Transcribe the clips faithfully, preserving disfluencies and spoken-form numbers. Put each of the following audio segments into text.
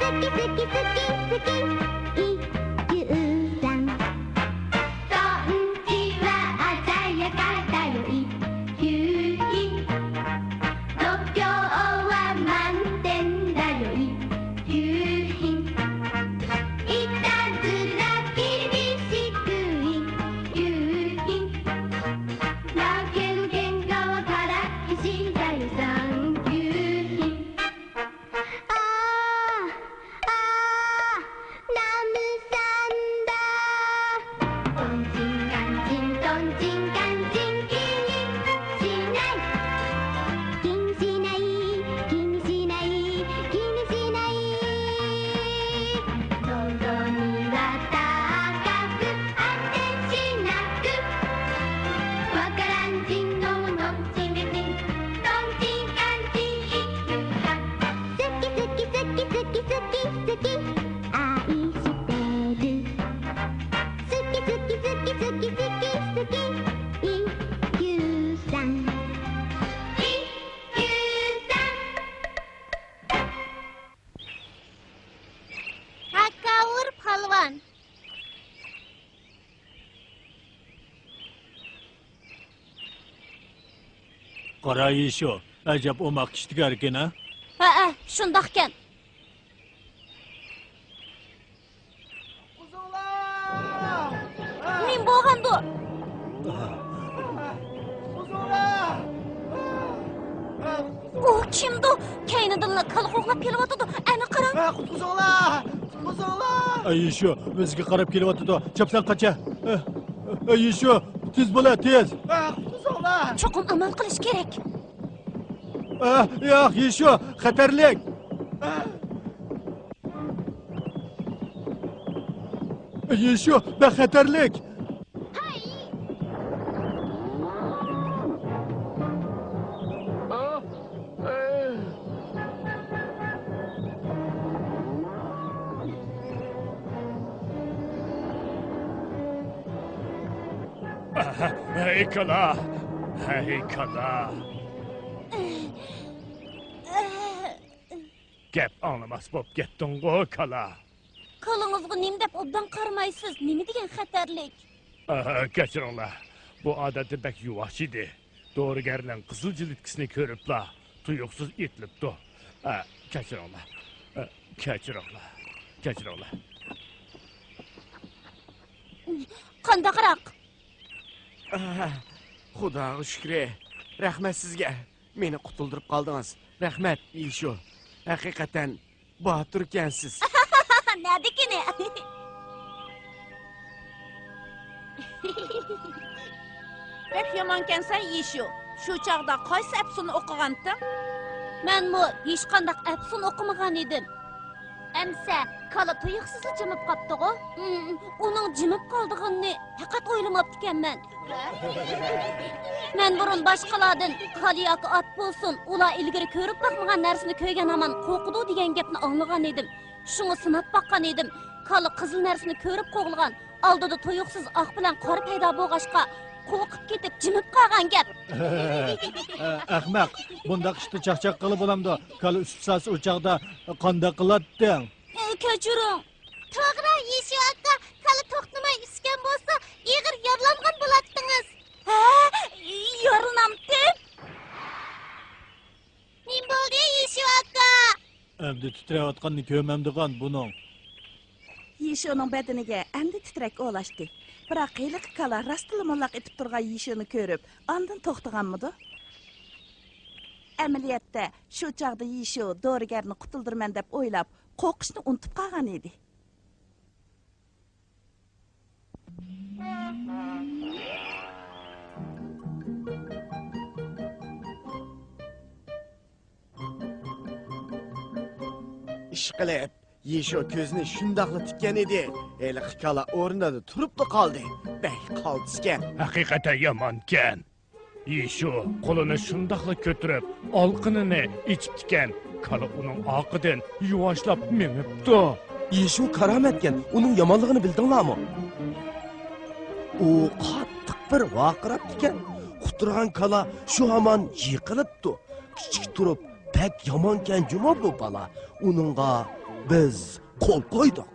好き好き好き好き、一休さん。トンチは鮮やかだよ、一休品。度胸は満点だよ、一休品。いたずら厳しく、一休品。だけど喧嘩はからっきしだよ、三休品。 아, 아, 나무 싼다. ܛܘܢ ܛܝܢ ܩܢ ܛܝܢ, ܛܘܢ ܛܝܢ ܩܢ ܛܝܢ, ܩܝܡ ܫܝ ܢܝ. ܩܝܡ ܫܝ ܢܝ, ܩܝܡ ܫܝ ܢܝ, ܩܝܡ ܫܝ ܢܝ. ܛܘ ܛܘ ܢܝ ܘܐ ܬܐ ܩܐ ܩܐ, ܐ ܬܐ ܫܝ ܢܐ ܩܐ. ܘܐ ܩܪܢ ܛܝܢ ܢܘ ܢܘ ܛܝܢ ܩܐ ܛܝܢ, ܛܘܢ ܛܝܢ ܩܢ ܛܝܢ ܐܝ ܟܐ ܗ. ܣܟܝ ܣܟܝ ܣܟܝ ܣܟܝ ܣܟܝ ܣܟܝ, 愛してる. ܣܟܝ ܣܟܝ ܣܟܝ ܣܟܝ ܣܟܝ ܣܟܝ, 이休さん. 이休さん. ھاكاۋۇر پالۋان. قارا يىشۇ، ئەجەب ئوماق كىشىلىك ئىكەن ھە؟ ھەئە، شۇنداقكەن. نېمە بولغاندۇ؟ ئۇ كىمدۇ؟ كەينىدىنلا كالا قوغلاپ كېلىۋاتىدۇ. ئەنە قاراڭ. قۇتقۇزۇڭلار! قۇتقۇزۇڭلار! ئەي يىشۇ، بىزگە قاراپ كېلىۋاتىدۇ. چاپسان قاچە. ئەي يىشۇ، تېز بولە، تېز. قۇتقۇزۇڭلار! چوقۇم ئامال قىلىش كېرەك. ئە، ياق، يىشۇ، خەتەرلىك. يىشۇ، بەك خەتەرلىك. ھەي كالا! ھەي كالا! گەپ ئاڭلىماس بولۇپ كەتتىڭغۇ، كالا. كالىڭىزغا نېمە دەپ ئوبدان قارىمايسىز؟ نېمە دېگەن خەتەرلىك؟ ئاھ، كەچۈرۈڭلار. بۇ ئادەتتە بەك يۇۋاش ئىدى. دورىگەرنىڭ قىزىل جىلىتكىسىنى كۆرۈپلا تۇيۇقسىز ئېتىلىپتۇ. ئاھ، كەچۈرۈڭلار. ئاھ، كەچۈرۈڭلار. كەچۈرۈڭلار. قانداقراق؟ ئاھ، خۇداغا شۈكرى. رەھمەت سىزگە. مېنى قۇتۇلدۇرۇپ قالدىڭىز. رەھمەت، يىشۇ. ھەقىقەتەن باتۇركەنسىز. نەدىكىنى؟ بەك يامانكەنسەن، يىشۇ. شۇ چاغدا قايسى ئەپسۇنى ئوقۇغانتىڭ؟ مەنمۇ ھېچقانداق ئەپسۇن ئوقۇمىغان ئىدىم. ئەمسە، كالا تۇيۇقسىزلا جىمىپ قاپتىغۇ؟ ھىم، ئۇنىڭ جىمىپ قالىدىغىنىنى پەقەت ئويلىماپتىكەنمەن. مەن بۇرۇن باشقىلاردىن كالا ياكى ئات بولسۇن، ئۇلار ئىلگىرى كۆرۈپ باقمىغان نەرسىنى كۆرگەن ھامان قورقىدۇ دېگەن گەپنى ئاڭلىغان ئىدىم. شۇڭا سىناپ باققان ئىدىم. كالا قىزىل نەرسىنى كۆرۈپ قوغلىغان، ئالدىدا تۇيۇقسىز ئاق بىلەن قارا پەيدا بولغاچقا، قورقۇپ كېتىپ جىمىپ قالغان گەپ. ئەخمەق، بۇنداق ئىشتا چاقچاق قىلىپ بولامدۇ؟ كالا ئۈسۈپ سالسا ئۇ چاغدا قانداق قىلاتتىڭ؟ ئى، كەچۈرۈڭ. توغرا، يىشۇ ئاكا، كالا توختىماي ئۈسكەن بولسا، ئېغىر يارىلانغان بولاتتىڭىز. ھە؟ يارىلىنامتىم؟ نېمە بولدى، يىشۇ ئاكا؟ ئەمدى تىترەۋاتقاننى كۆرمەمدىغان بۇنىڭ. يىشۇنىڭ بەدىنىگە ئەمدى تىترەك ئولاشتى. بىراق ھېلىقى كالا راستلا موللاق ئېتىپ تۇرغان يىشۇنى كۆرۈپ، ئاندىن توختىغانمىدۇ؟ ئەمەلىيەتتە، شۇ چاغدا يىشۇ دورىگەرنى قۇتۇلدۇرىمەن دەپ ئويلاپ، قورقۇشنى ئۇنتۇپ قالغان ئىدى. ئىشقىلىپ، يىشۇ كۆزىنى شۇنداقلا تىككەن ئىدى، ھېلىقى كالا ئورنىدا تۇرۇپلا قالدى. بەك قالتىسكەن. ھەقىقەتەن يامانكەن. يىشۇ قولىنى شۇنداقلا كۆتۈرۈپ، ئالىقىنىنى ئېچىپتىكەن. كالا ئۇنىڭ ئارقىدىن يۇۋاشلاپ مېڭىپتۇ. يىشۇ كارامەتكەن، ئۇنىڭ يامانلىقىنى بىلدىڭلارمۇ؟ ئۇ قاتتىق بىر ۋارقىراپتىكەن. قۇترىغان كالا شۇ ھامان يىقىلىپتۇ. كىچىك تۇرۇپ بەك يامانكەن جۇمۇ بۇ بالا. ئۇنىڭغا بىز قول قويدۇق.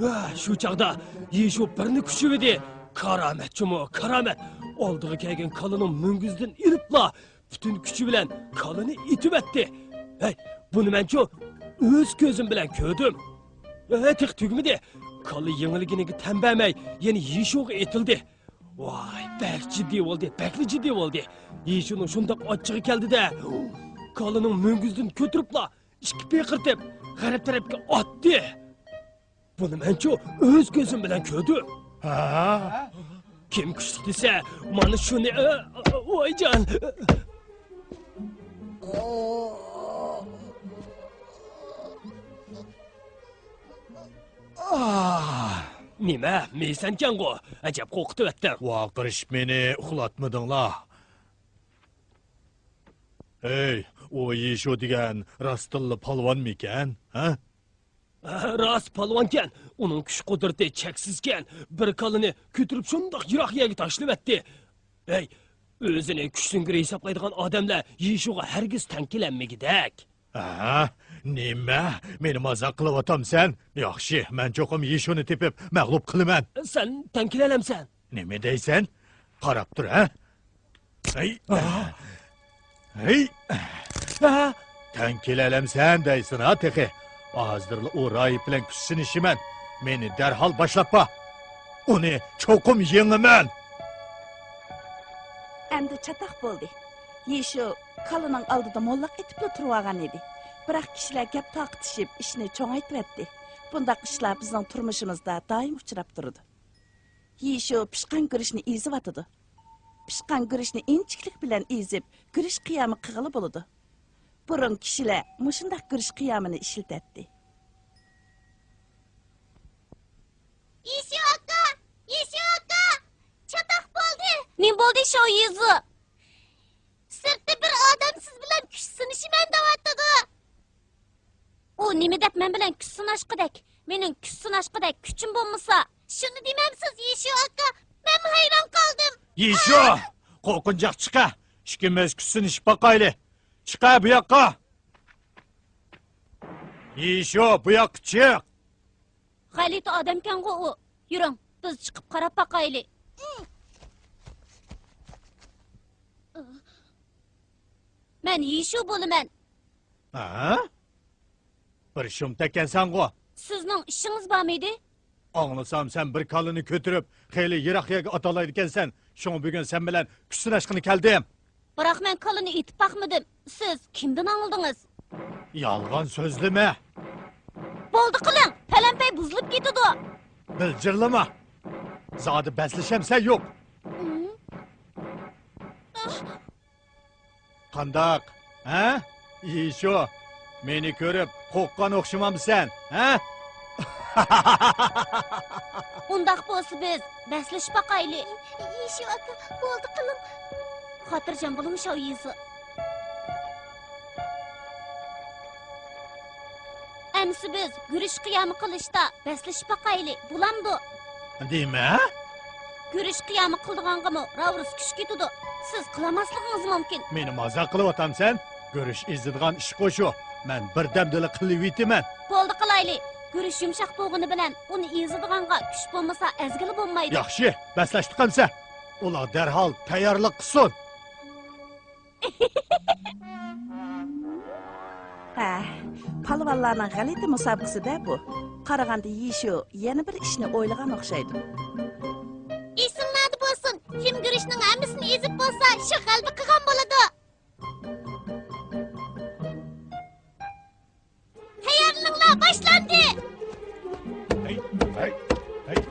ۋە شۇ چاغدا يىشۇ بىرنى كۈچىۋىدى. كارامەتچۇمۇ، كارامەت! ئالدىغا كەلگەن كالىنىڭ مۈڭگۈزىدىن ئېلىپلا، پۈتۈن كۈچى بىلەن كالىنى ئېتىۋەتتى. ھەي، بۇنى مەنچۇ ئۆز كۆزۈم بىلەن كۆردۈم. ھە، تېخى تۈگىمىدى. كالا يېڭىلگىنىگە تەن بەرمەي، يەنە يىشۇغا ئېتىلدى. ۋاي، بەك جىددىي بولدى، بەكلا جىددىي بولدى. يىشۇنىڭ شۇنداق ئاچچىقى كەلدى-دە، كالىنىڭ مۈڭگۈزىدىن كۆتۈرۈپلا، ئىككى پىقىرتىپ، غەرب تەرەپكە ئاتتى. بۇنى مەنچۇ ئۆز كۆزۈم بىلەن كۆردۈم. ھە؟ كىم كۈچلۈك دېسە، مانا شۇنى، ئە، ئە، ۋايجان. ئاھ! نېمە، مېيىسەنكەنغۇ؟ ئەجەب قورقۇتۇۋەتتىڭ. ۋارقىرىشىپ مېنى ئۇخلاتمىدىڭلار. ھەي، ئۇ يىشۇ دېگەن راستتىنلا پالۋانمىكەن، ھە؟ راست پالۋانكەن، ئۇنىڭ كۈچ-قۇدرىتى چەكسىزكەن، بىر كالىنى كۆتۈرۈپ شۇنداق يىراق يەرگە تاشلىۋەتتى. ھەي، ئۆزىنى كۈچ سىڭدۈرى ھېسابلايدىغان ئادەملەر يىشۇغا ھەرگىز تەڭ كېلەلمىگۈدەك. ھە؟ نېمە؟ مېنى مازاق قىلىۋاتامسەن؟ ياخشى، مەن چوقۇم يىشۇنى تېپىپ مەغلۇپ قىلىمەن. سەن تەڭ كېلەلەمسەن؟ نېمە دەيسەن؟ قاراپ تۇر، ھە؟ ھەي! ھەي! تەڭ كېلەلەمسەن دەيسەن ھا تېخى. ھازىرلا ئۇ راھىب بىلەن كۈچ سىنىشىمەن. مېنى دەرھال باشلاپ بار. ئۇنى چوقۇم يېڭىمەن. ئەمدى چاتاق بولدى. يىشۇ كالىنىڭ ئالدىدا موللاق ئېتىپلا تۇرۇۋالغان ئىدى. بىراق كىشىلەر گەپ تارقىتىشىپ ئىشنى چوڭايتىۋەتتى. بۇنداق ئىشلار بىزنىڭ تۇرمۇشىمىزدا دائىم ئۇچراپ تۇرىدۇ. يىشۇ پىشقان گۈرۈچنى ئېزىۋاتىدۇ. پىشقان گۈرۈچنى ئىنچىكىلىك بىلەن ئېزىپ، گۈرۈچ قىيامى قىلغىلى بولىدۇ. بۇرۇن كىشىلەر مۇشۇنداق گۈرۈچ قىيامىنى ئىشلىتەتتى. يىشۇ ئاكا! يىشۇ ئاكا! چاتاق بولدى! نېمە بولدى، شاۋيىزى؟ سىرتتا بىر ئادەم سىز بىلەن كۈچ سىنىشىمەن دەۋاتىدۇ. ئۇ نېمە دەپ مەن بىلەن كۈچ سىناشقۇدەك؟ مېنىڭ كۈچ سىناشقۇدەك كۈچۈم بولمىسا. شۇنى دېمەمسىز، يىشۇ ئاكا؟ مەنمۇ ھەيران قالدىم. يىشۇ! قورقۇنچاق چىقە! ئىككىمىز كۈچ سىنىشىپ باقايلى. چىقە بۇ ياققا! يىشۇ، بۇ ياققا چىق! غەلىتە ئادەمكەنغۇ ئۇ. يۈرۈڭ، بىز چىقىپ قاراپ باقايلى. مەن يىشۇ بولىمەن. ھە؟ بىر شۇمتەككەنسەنغۇ. سىزنىڭ ئىشىڭىز بارمىدى؟ ئاڭلىسام، سەن بىر كالىنى كۆتۈرۈپ، خېلى يىراق يەرگە ئاتالايدىكەنسەن. شۇڭا بۈگۈن سەن بىلەن كۈچ سىناشقىلى كەلدىم. بىراق مەن كالىنى ئېتىپ باقمىدىم. سىز كىمدىن ئاڭلىدىڭىز؟ يالغان سۆزلىمە. بولدى قىلىڭ، پەلەمپەي بۇزۇلۇپ كېتىدۇ. بىلجىرلىما. زادى بەسلىشەمسەن يوق. قانداق؟ ھە؟ يىشۇ، مېنى كۆرۈپ قورققان ئوخشىمامسەن، ھە؟ ئۇنداق بولسا بىز بەسلىشىپ باقايلى. يىشۇ ئاكا، بولدى قىلىڭ. خاتىرجەم بولۇڭ، شاۋيىزى. ئەمسە بىز گۈرۈچ قىيامى قىلىشتا بەسلىشىپ باقايلى، بولامدۇ؟ دېمە. گۈرۈچ قىيامى قىلىدىغانغىمۇ راۋۇرۇس كۈچ كېتىدۇ. سىز قىلالماسلىقىڭىز مۇمكىن. مېنى مازاق قىلىۋاتامسەن؟ گۈرۈچ ئېزىدىغان ئىشقۇ شۇ. مەن بىردەمدىلا قىلىۋېتىمەن. بولدى قىلايلى. گۈرۈچ يۇمشاق بولغىنى بىلەن ئۇنى ئېزىدىغانغا كۈچ بولمىسا ئەزگىلى بولمايدۇ. ياخشى، بەسلەشتۇق ئەمسە. ئۇلار دەرھال تەييارلىق قىلسۇن. ھە، پالۋانلارنىڭ غەلىتە مۇسابىقىسى-دە بۇ. قارىغاندا يىشۇ يەنە بىر ئىشنى ئويلىغان ئوخشايدۇ. ئېسىڭلاردا بولسۇن، كىم گۈرۈچنىڭ ھەممىسىنى ئېزىپ بولسا، شۇ غەلىبە قىلغان بولىدۇ. تەييارلىنىڭلار، باشلاندى! ھەي، ھەي، ھەي.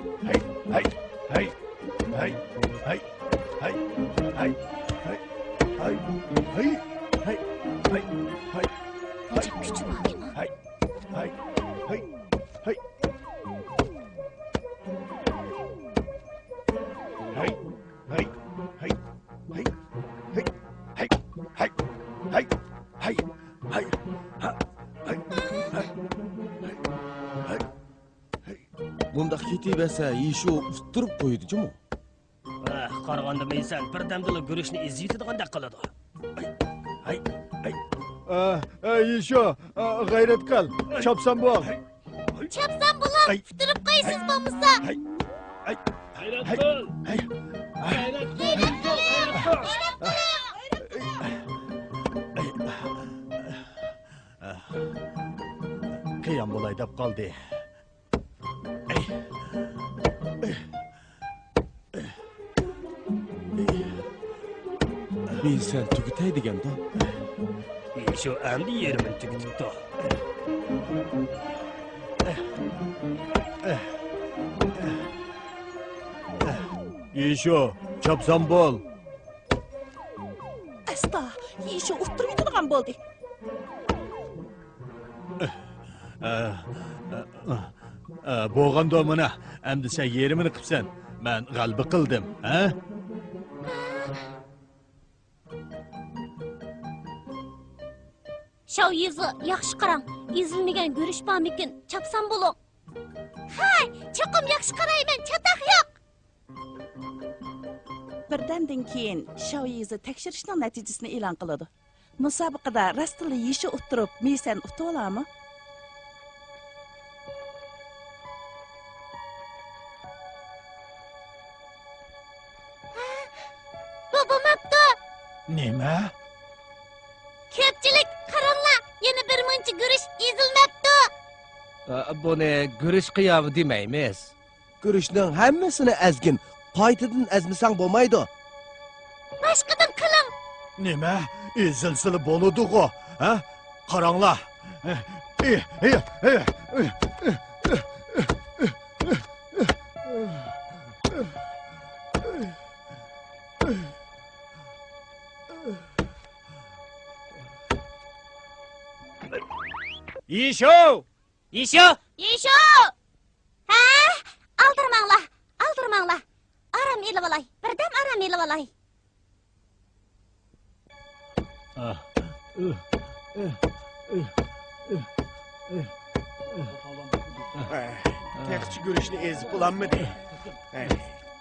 ئاجايىپ كۈچى بار ئىمام. ھەي، ھەي، ھەي، ھەي. ھەي، ھەي، ھەي، ھەي، ھەي، ھەي، ھەي، ھەي، ھەي، ھەي، ھەي، ھەي، ھەي، ھەي، ھەي، ھەي. بۇنداق كېتىۋەرسە، يىشۇ ئۇتتۇرۇپ قويىدۇ جۇمۇ. ۋاھ، قارىغاندا مېيسەن بىردەمدىلا گۈرۈچنى ئېزىۋېتىدىغاندەك قىلىدۇ. ئە، ئە، يىشو، ئە، غەيرەت قىل، چاپسان بول. چاپسان بولۇڭ، ئۇتتۇرۇپ قويىسىز بولمىسا. غەيرەت قىل. غەيرەت قىل. غەيرەت قىلىڭ. قىيام بولاي دەپ قالدى. مېيسەن تۈگىتەي دېگەندۇ؟ يىشو ئەمدى يېرىمىنى تۈگىتىپتۇ. يىشو، چاپسان بول. ئەستا، يىشو ئۇتتۇرۇۋېتىدىغان بولدى. ئە، ئە، ئە، بولغاندۇ مانا، ئەمدى سەن يېرىمىنى قىپسەن، مەن غەلىبە قىلدىم، ھە؟ شاۋ يېزى، ياخشى قاراڭ، ئېزىلمىگەن گۈرۈچ بارمىكىن، چاپسان بولۇڭ. ھاي، چوقۇم ياخشى قارايمەن، چاتاق يوق. بىردەمدىن كېيىن شاۋ يېزى تەكشۈرۈشنىڭ نەتىجىسىنى ئېلان قىلىدۇ. مۇسابىقىدە راستتىنلا يىشو ئۇتتۇرۇپ، مېيسەن ئۇتۇۋالارمۇ؟ بۇ بولماپتۇ. نېمە؟ كۆپچىلىك، قاراڭلار، يەنە بىر مۇنچە گۈرۈچ ئېزىلمەپتۇ. ئە، بۇنى گۈرۈچ قىيامى دېمەيمىز. گۈرۈچنىڭ ھەممىسىنى ئەزگىن، قايتىدىن ئەزمىسەڭ بولمايدۇ. باشقىدىن قىلىڭ. نېمە؟ ئېزىلسىلا بولىدىغۇ، ھە؟ قاراڭلار. يىشو! يىشو! يىشو! ھە؟ ئالدىرىماڭلار، ئالدىرىماڭلار. ئارام ئېلىۋالاي، بىردەم ئارام ئېلىۋالاي. تېخىچە گۈرۈچنى ئېزىپ بولالمىدى.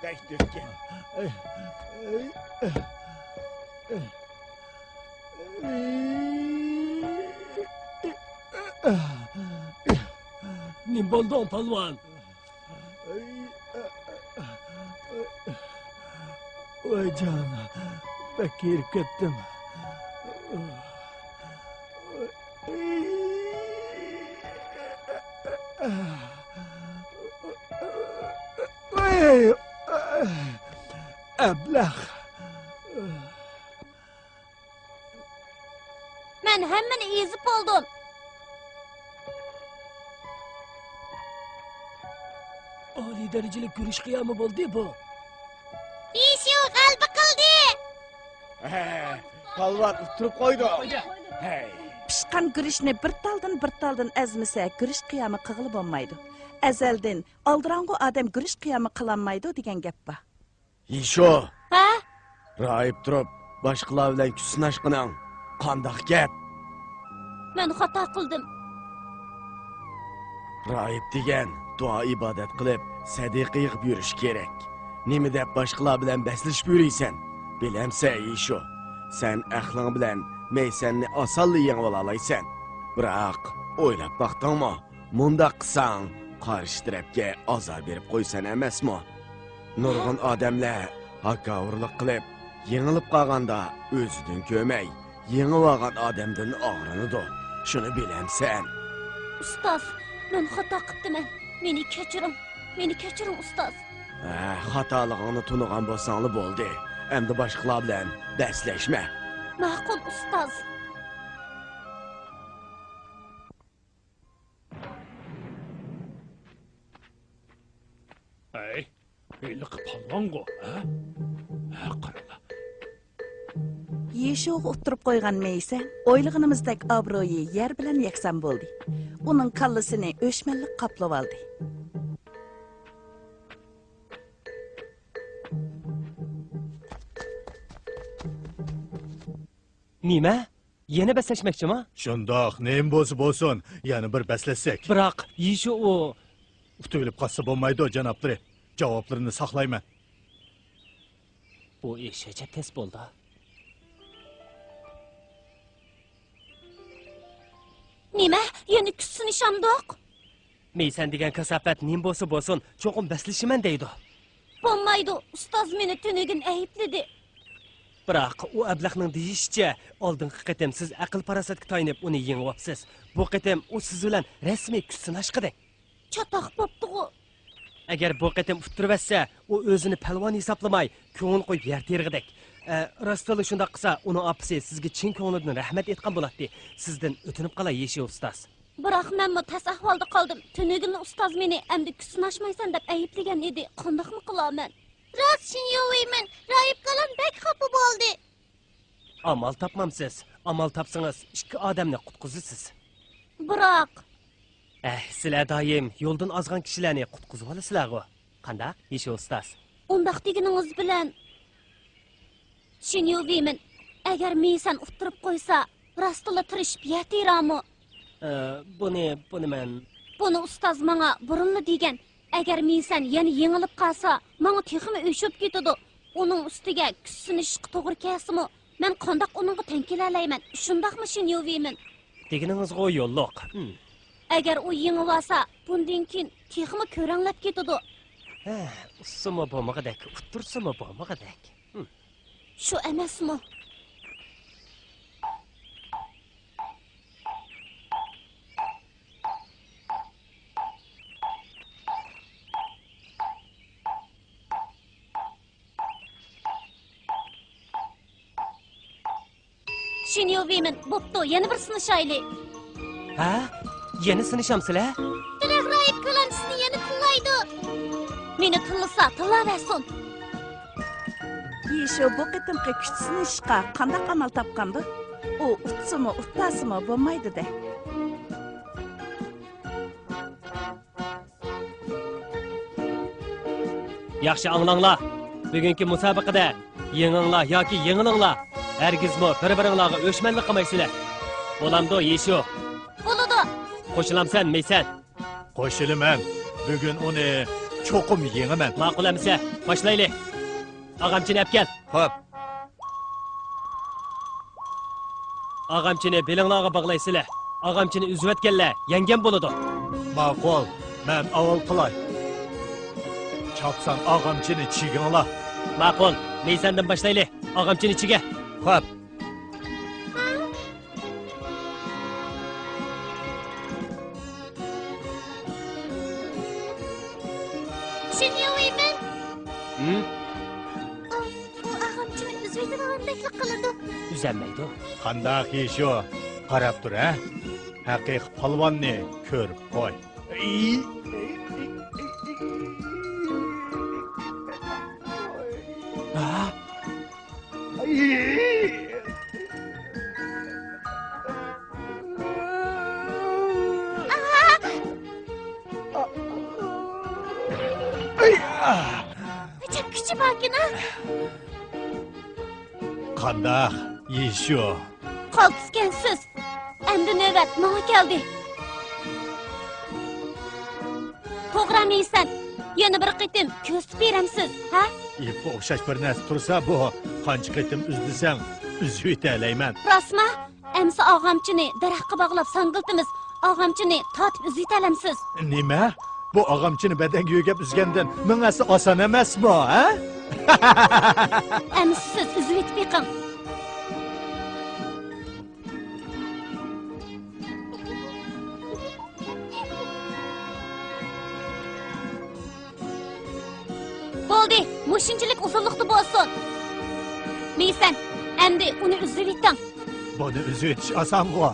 بەك تۈرتكە. نېمە بولدۇڭ، پالۋان؟ ۋاي جان، بەك ھېرىپ كەتتىم. ئەبلەخ. مەن ھەممىنى ئېزىپ بولدۇم. ئالىي دەرىجىلىك گۈرۈچ قىيامى بولدى بۇ. يىشو غەلىبە قىلدى. ھە، پالۋان ئۇتتۇرۇپ قويدى. ھەي. پىشقان گۈرۈچنى بىر تالدىن بىر تالدىن ئەزمىسە، گۈرۈچ قىيامى قىلغىلى بولمايدۇ. ئەزەلدىن ئالدىراڭغۇ ئادەم گۈرۈچ قىيامى قىلالمايدۇ دېگەن گەپ بار. يىشو! ھە؟ راھىب تۇرۇپ، باشقىلار بىلەن كۈچ سىناشقىنىڭ قانداق گەپ؟ مەن خاتا قىلدىم. راھىب دېگەن دۇئا-ئىبادەت قىلىپ، سەدىقە يىغىپ يۈرۈش كېرەك. نېمە دەپ باشقىلار بىلەن بەسلىشىپ يۈرىسەن؟ بىلەمسەن، يىشو، سەن ئەقلىڭ بىلەن مەيسەننى ئاسانلا يېڭىۋالالايسەن. بىراق، ئويلاپ باقتىڭمۇ؟ مۇنداق قىلساڭ، قارشى تەرەپكە ئازار بېرىپ قويىسەن ئەمەسمۇ؟ نۇرغۇن ئادەملەر ھاكاۋۇرلۇق قىلىپ، يېڭىلىپ قالغاندا ئۆزىدىن كۆرمەي، يېڭىۋالغان ئادەمدىن ئاغرىنىدۇ. شۇنى بىلەمسەن؟ ئۇستاز، مەن خاتا قىپتىمەن. مېنى كەچۈرۈڭ. مېنى كەچۈرۈڭ، ئۇستاز. ھە، خاتالىقىڭنى تونۇغان بولساڭلا بولدى. ئەمدى باشقىلار بىلەن بەسلەشمە. ماقۇل، ئۇستاز. ھەي، ھېلىقى پالۋانغۇ، ھە؟ ھە، قاراڭلار. يىشوغا ئۇتتۇرۇپ قويغان مەيسەن ئويلىغىنىمىزدەك ئابرۇيى يەر بىلەن يەكسان بولدى. ئۇنىڭ كاللىسىنى ئۆچمەنلىك قاپلىۋالدى. نېمە؟ يەنە بەسلەشمەكچىما؟ شۇنداق، نېمە بولسا بولسۇن، يەنە بىر بەسلەشسەك. بىراق، يىشۇ ئۇ. ئۇتۇۋېلىپ قاچسا بولمايدۇ، جانابلىرى. جاۋابلىرىنى ساقلايمەن. بۇ ئىش ئەجەب تەس بولدى. نېمە؟ يەنە كۈچ سىنىشامدۇق؟ مەيسەن دېگەن كاساپەت نېمە بولسا بولسۇن، چوقۇم بەسلىشىمەن دەيدۇ. بولمايدۇ، ئۇستاز مېنى تۈنۈگۈن ئەيىبلىدى. بىراق، ئۇ ئەبلەخنىڭ دېيىشىچە، ئالدىنقى قېتىم سىز ئەقىل-پاراسەتكە تايىنىپ ئۇنى يېڭىۋاپسىز. بۇ قېتىم ئۇ سىز بىلەن رەسمىي كۈچ سىناشقىدەك. چاتاق بوپتىغۇ. ئەگەر بۇ قېتىم ئۇتتۇرۇۋەتسە، ئۇ ئۆزىنى پەلۋان ھېسابلىماي، كۆڭۈل قويۇپ يەر تېرىغۇدەك. ئە، راستىنلا شۇنداق قىلسا، ئۇنىڭ ئاپىسى سىزگە چىن كۆڭلىدىن رەھمەت ئېيتقان بولاتتى. سىزدىن ئۆتۈنۈپ قالاي، يېشى ئۇستاز. بىراق مەنمۇ تەس ئەھۋالدا قالدىم. تۈنۈگۈنلا ئۇستاز مېنى ئەمدى كۈچ سىناشمايسەن دەپ ئەيىبلىگەن ئىدى. قانداقمۇ قىلارمەن؟ راست، شىنيۇۋېيمىن، راھىب كالام بەك خاپا بولدى. ئامال تاپمامسىز؟ ئامال تاپسىڭىز، ئىككى ئادەمنى قۇتقۇزىسىز. بىراق. ئەھ، سىلەر دائىم يولدىن ئازغان كىشىلەرنى قۇتقۇزۇۋالىسىلەرغۇ. قانداق، يېشى ئۇستاز؟ ئۇنداق دېگىنىڭىز بىلەن، شىنيۇۋېيمىن، ئەگەر مېيسەن ئۇتتۇرۇپ قويسا، راستلا تىرىشىپ يەتىرامۇ؟ ئە، بۇنى، بۇنى مەن. بۇنى ئۇستاز ماڭا بۇرۇنلا دېگەن. ئەگەر مېيسەن يەنە يېڭىلىپ قالسا، ماڭا تېخىمۇ ئۆچۈپ كېتىدۇ. ئۇنىڭ ئۈستىگە كۈچ سىنىشىشقا توغرا كەلسىمۇ، مەن قانداق ئۇنىڭغا تەڭ كېلەلەيمەن؟ شۇنداقمۇ، شىنيۇۋېيمىن؟ دېگىنىڭىزغۇ يوللۇق. ھىم. ئەگەر ئۇ يېڭىۋالسا، بۇندىن كېيىن تېخىمۇ كۆرەڭلەپ كېتىدۇ. ھە، ئۇتسىمۇ بولمىغۇدەك، ئۇتتۇرسىمۇ بولمىغۇدەك. ھىم. شۇ ئەمەسمۇ؟ شىنيۇۋېيمىن، بوپتۇ، يەنە بىر سىنىشايلى. ھە؟ يەنە سىنىشامسىلەر؟ بىراق راھىب كالام سىزنى يەنە تىللايدۇ. مېنى تىللىسا، تىللاۋەرسۇن. يىشۇ بۇ قېتىمقى كۈچ سىنىشىشقا قانداق ئامال تاپقاندۇ؟ ئۇ ئۇتسىمۇ، ئۇتماسىمۇ بولمايدۇ-دە. ياخشى ئاڭلاڭلار، بۈگۈنكى مۇسابىقىدە يېڭىڭلار ياكى يېڭىلىڭلار، ھەرگىزمۇ بىر-بىرىڭلارغا ئۆچمەنلىك قىلمايسىلەر. بولامدۇ، يىشۇ؟ بولىدۇ. قوشۇلامسەن، مەيسەن؟ قوشۇلىمەن. بۈگۈن ئۇنى چوقۇم يېڭىمەن. ماقۇل ئەمىسە، باشلايلى. ئاغامچىنى ئەپكەل. خوپ. ئاغامچىنى بېلىڭلارغا باغلايسىلەر. ئاغامچىنى ئۈزۈۋەتكەنلەر يەڭگەن بولىدۇ. ماقۇل، مەن ئاۋۋال قىلاي. چاپسان ئاغامچىنى چىگىڭلار. ماقۇل، مەيسەندىن باشلايلى. ئاغامچىنى چىگە. خوپ. شىنيۇۋېيمىن. ھىم؟ ئۇ ئاغامچىنى ئۈزۈۋېتىدىغاندەكلا قىلىدۇ. ئۈزەلمەيدۇ. قانداق يىشۇ؟ قاراپ تۇر، ھە؟ ھەقىقىي پالۋاننى كۆرۈپ قوي. ھە؟ نېچە كۈچى باركىنا؟ قانداق، يىشۇ؟ قالتىسكەنسىز. ئەمدى نۆۋەت ماڭا كەلدى. توغرا، مەيسەن، يەنە بىر قېتىم كۆرسىتىپ بېرەمسىز، ھە؟ ئېيىققا ئوخشاش بىر نەرسە تۇرسا، بۇ قانچە قېتىم ئۈزدۈسەڭ، ئۈزۈۋېتەلەيمەن. راستما؟ ئەمسە ئاغامچىنى دەرەخكە باغلاپ ساڭگىلتىمىز. ئاغامچىنى تارتىپ ئۈزۈۋېتەلەمسىز. نېمە؟ بۇ ئاغامچىنى بەدەنگە يۆگەپ ئۈزگەندىن مىڭ ھەسسە ئاسان ئەمەسمۇ، ھە؟ ئەمسە سىز ئۈزۈۋېتىپ بېقىڭ. بولدى، مۇشۇنچىلىك ئۇزۇنلۇقتا بولسۇن. مەيسەن، ئەمدى ئۇنى ئۈزۈۋېتىڭ. بۇنى ئۈزۈۋېتىش ئاسانغۇ.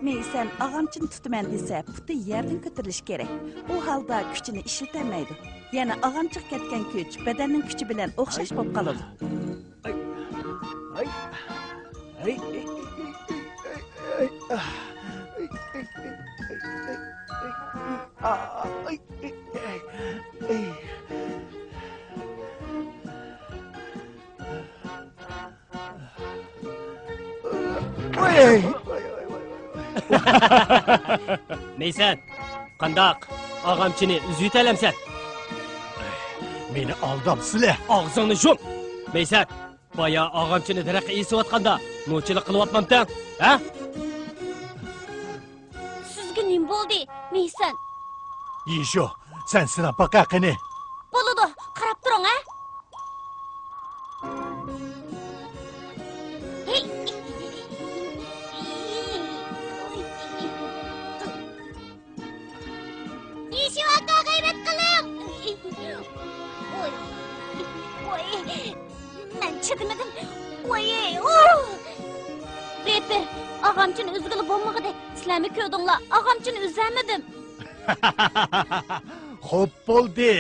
مەيسەن ئاغامچىنى تۇتىمەن دېسە، پۇتى يەردىن كۆتۈرۈلۈشى كېرەك. ئۇ ھالدا كۈچىنى ئىشلىتەلمەيدۇ. يەنە ئاغامچىغا كەتكەن كۈچ بەدەننىڭ كۈچى بىلەن ئوخشاش بولۇپ قالىدۇ. مەيسەن، قانداق؟ ئاغامچىنى ئۈزۈۋېتەلەمسەن؟ مېنى ئالداپسىلە! ئاغزىڭنى يۇم! مەيسەن، بايا ئاغامچىنى دەرەخكە ئېسىۋاتقاندا نوچىلىق قىلىۋاتمامتىڭ، ھە؟ سىزگە نېمە بولدى، مەيسەن؟ يىشۇ، سەن سىناپ باقە قېنى. بولىدۇ، قاراپ تۇرۇڭ، ھە؟ يىشۇ ئاكا، غەيرەت قىلىڭ! ۋوي، ۋوي، مەن چىدىمىدىم. ۋوي، ئۇھ! رېپېر، ئاغامچىنى ئۈزگىلى بولمىغۇدەك. سىلەرمۇ كۆردۈڭلار، ئاغامچىنى ئۈزەلمىدىم. خوپ بولدى.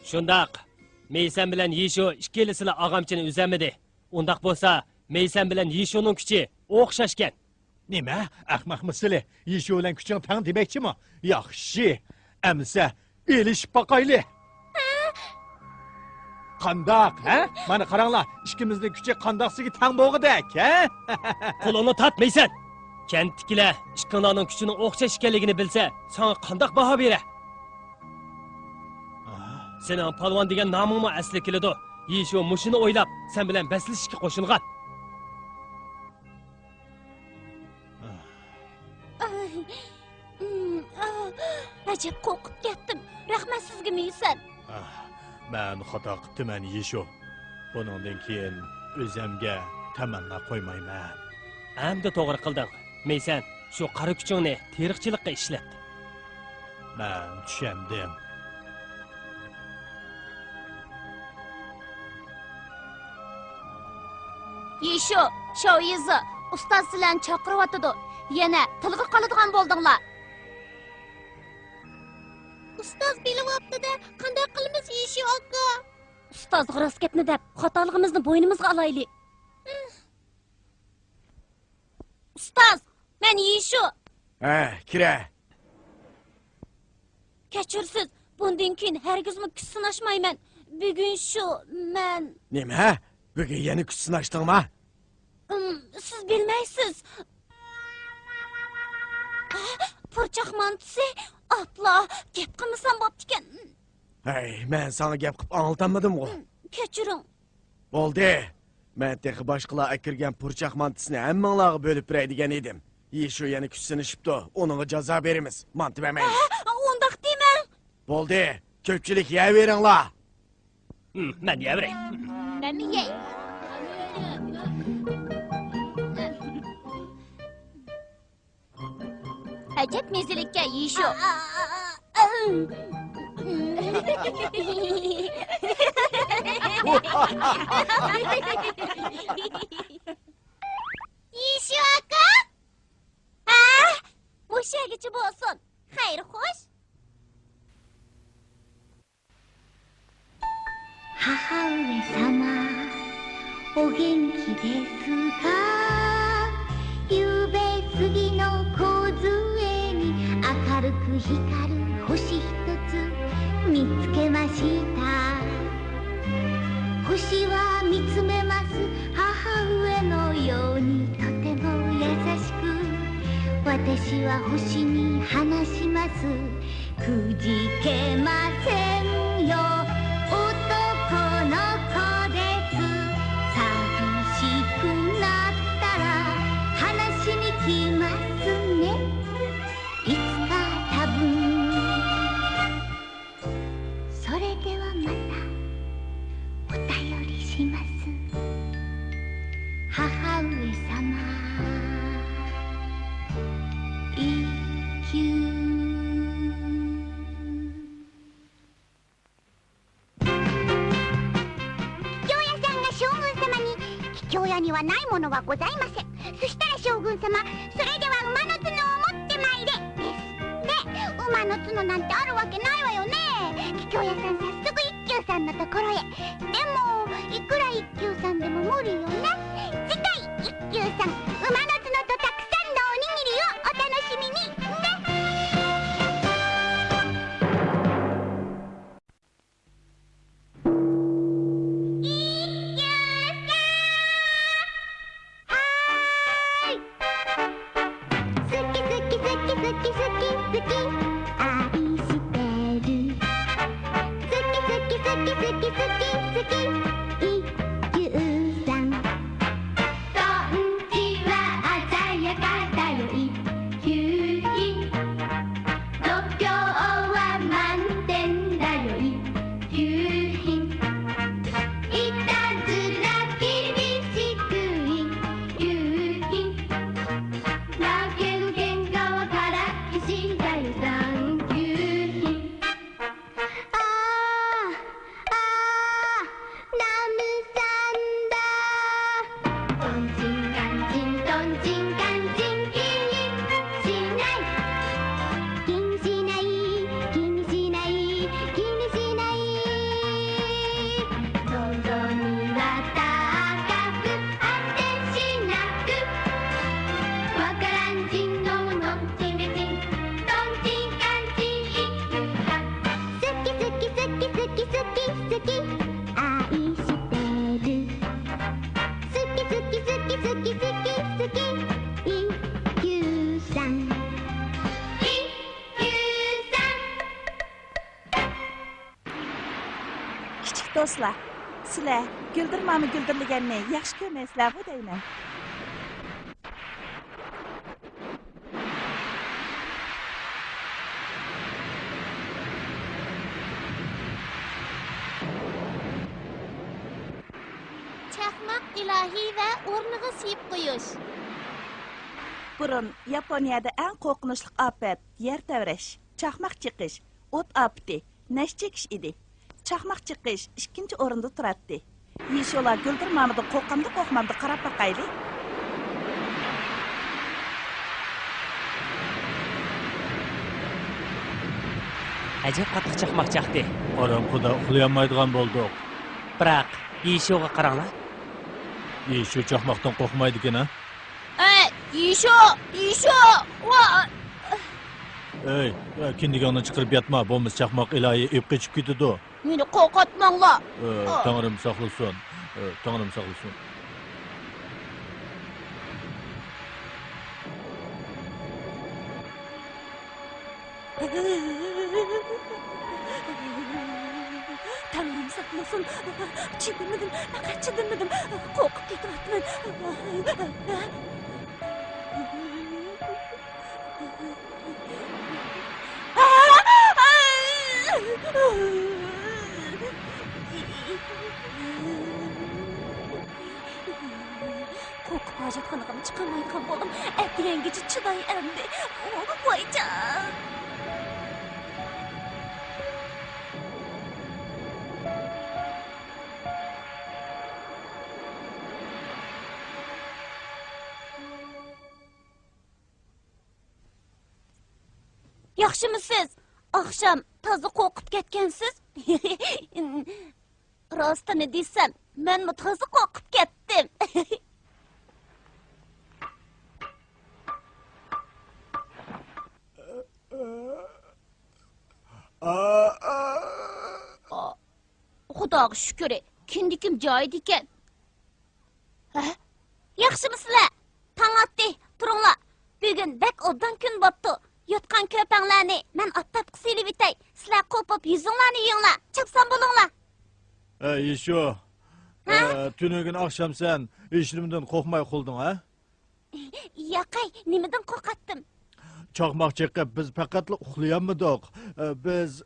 شۇنداق. مەيسەن بىلەن يىشۇ ئىككىلىسىلا ئاغامچىنى ئۈزەلمىدى. ئۇنداق بولسا، مەيسەن بىلەن يىشۇنىڭ كۈچى ئوخشاشكەن. نېمە؟ ئەخمەقمۇ سىلى؟ يىشۇ بىلەن كۈچۈڭ تەڭ دېمەكچىمۇ؟ ياخشى. ئەمىسە ئېلىشىپ باقايلى. قانداق، ھە؟ مانا قاراڭلار، ئىككىمىزنىڭ كۈچى قانداقسىگە تەڭ بولغۇدەك، ھە؟ قولۇڭنى تارت، مەيسەن! كەنتتىكىلەر ئىككىڭلارنىڭ كۈچىنىڭ ئوخشاش ئىكەنلىكىنى بىلسە، ساڭا قانداق باھا بېرەر؟ سېنىڭ پالۋان دېگەن نامىڭمۇ ئەسلىگە كېلىدۇ. يىشۇ مۇشۇنى ئويلاپ، سەن بىلەن بەسلىشىشكە قوشۇلغان. ئاي، ئىم، ئا، ئەجەب قورقۇپ كەتتىم. رەھمەت سىزگە، مەيسەن. ئاھ، مەن خاتا قىپتىمەن، يىشۇ. بۇنىڭدىن كېيىن ئۆزەمگە تەمەننا قويمايمەن. ئەمدى توغرا قىلدىڭ. مەيسەن، شۇ قارا كۈچۈڭنى تېرىقچىلىققا ئىشلەت. مەن چۈشەندىم. يىشۇ، شاۋيىزى، ئۇستاز سىلەرنى چاقىرىۋاتىدۇ. يەنە تىلغا قالىدىغان بولدۇڭلار. ئۇستاز بىلىۋاپتۇ-دە، قانداق قىلىمىز، يىشۇ ئاكا؟ ئۇستازغا راست گەپنى دەپ، خاتالىقىمىزنى بوينىمىزغا ئالايلى. ئۇستاز، مەن يىشۇ. ھە، كىرە. كەچۈرسىز، بۇندىن كېيىن ھەرگىزمۇ كۈچ سىناشمايمەن. بۈگۈن شۇ، مەن. نېمە؟ بۈگۈن يەنە كۈچ سىناشتىڭما؟ ئىم، سىز بىلمەيسىز. ئە، پۇرچاق مانتىسى. ئاپلا، گەپ قىلمىسام بوپتىكەن. ھەي، مەن ساڭا گەپ قىلىپ ئاڭلىتالمىدىمغۇ؟ ئىم، كەچۈرۈڭ. بولدى. مەن تېخى باشقىلار ئەكىرگەن پۇرچاق مانتىسىنى ھەممىڭلارغا بۆلۈپ بېرەي دېگەن ئىدىم. يىشۇ يەنە كۈچ سىنىشىپتۇ. ئۇنىڭغا جازا بېرىمىز. مانتا بەرمەيمىز. ھە، ئۇنداق دېمەڭ. بولدى. كۆپچىلىك يەۋېرىڭلار. ھىم، مەن يەۋېرەي. مەنمۇ يەي. ئەجەب مەززىلىككەن يىشۇ. يىشۇ ئاكا؟ ھە؟ مۇشۇ يەرگىچە بولسۇن. خەير خوش. 母上様、お元気ですか？夕べ過ぎの楮に明るく光る星一つ見つけました。星は見つめます、母上のようにとても優しく。私は星に話します。くじけませんよ、男の子です。寂しくなったら話しに来ますね、いつか多分。それではまたお便りします、母上様。一休。 桔梗屋さんが将軍様に、桔梗屋にはないものはございません。そしたら将軍様、それでは馬の角を持ってまいれ、ですって。馬の角なんてあるわけないわよね。桔梗屋さん、早速一休さんのところへ。でも、いくら一休さんでも無理よね。次回、一休さん、馬の角とたくさんのおにぎりをお楽しみに。ね。 好き好き好き好き好き好き、愛してる。好き好き好き好き好き好き、一休 كىچىك دوستلار، سىلەر گۈلدۈر ماما گۈلدۈرلىگەننى ياخشى كۆرمەيسىلەرغۇ دەيمەن. چاقماق ئىلاھى ۋە ئورنىغا سىيىپ قويۇش. بۇرۇن ياپونىيەدە ئەڭ قورقۇنچلۇق ئاپەت يەر تەۋرەش، چاقماق چېقىش، ئوت ئاپىتى، نەشتە چېكىش ئىدى. چاقماق چېقىش ئىككىنچى ئورۇندا تۇراتتى. يىشۇلا گۈلدۈر مامىدىن قورقامدۇ، قورقمامدۇ، قاراپ باقايلى. ئەجەب قاتتىق چاقماق چاقتى. ئارام خۇدا ئۇخلىيالمايدىغان بولدۇق. بىراق، يىشۇغا قاراڭلار. يىشۇ چاقماقتىن قورقمايدىكەن ھە؟ ئەي، يىشۇ! يىشۇ! ۋا! ئەي، كىندىكىڭنى چىقىرىپ ياتما، بولمىسا چاقماق ئىلاھى ئېپ قېچىپ كېتىدۇ. مېنى قورقۇتماڭلار. ئە، ئا. تەڭرىم ساقلىسۇن. ئە، تەڭرىم ساقلىسۇن. تەڭرىم ساقلىسۇن. چىدىمىدىم، پەقەت چىدىمىدىم. قورقۇپ كېتىۋاتىمەن. قورقۇپ ھاجەتخانىغىمۇ چىقالمايدىغان بولدۇم. ئەتىگەنگىچە چىداي ئەمدى. ۋايجان! ياخشىمۇسىز؟ ئاخشام تازا قورقۇپ كەتكەنسىز. راستىنى دېسەم، مەنمۇ تازا قورقۇپ كەتتىم. خۇداغا شۈكرى، كىندىكىم جايىدىكەن. ھە؟ ياخشىمۇسىلەر؟ تاڭ ئاتتى، تۇرۇڭلار. بۈگۈن بەك ئوبدان كۈن بوپتۇ. يوتقان كۆپەڭلەرنى مەن ئاپتاپقا سېلىۋېتەي. سىلەر قوپۇپ يۈزۈڭلارنى يۇيۇڭلار. چاپسان بولۇڭلار. ئەي يىشۇ، ھە؟ ئە، تۈنۈگۈن ئاخشام سەن ھېچنېمىدىن قورقماي ئۇخلىدىڭ ھە؟ ياقەي، نېمىدىن قورقاتتىم؟ چاقماق چېقىپ بىز پەقەتلا ئۇخلىيالمىدۇق. ئە، بىز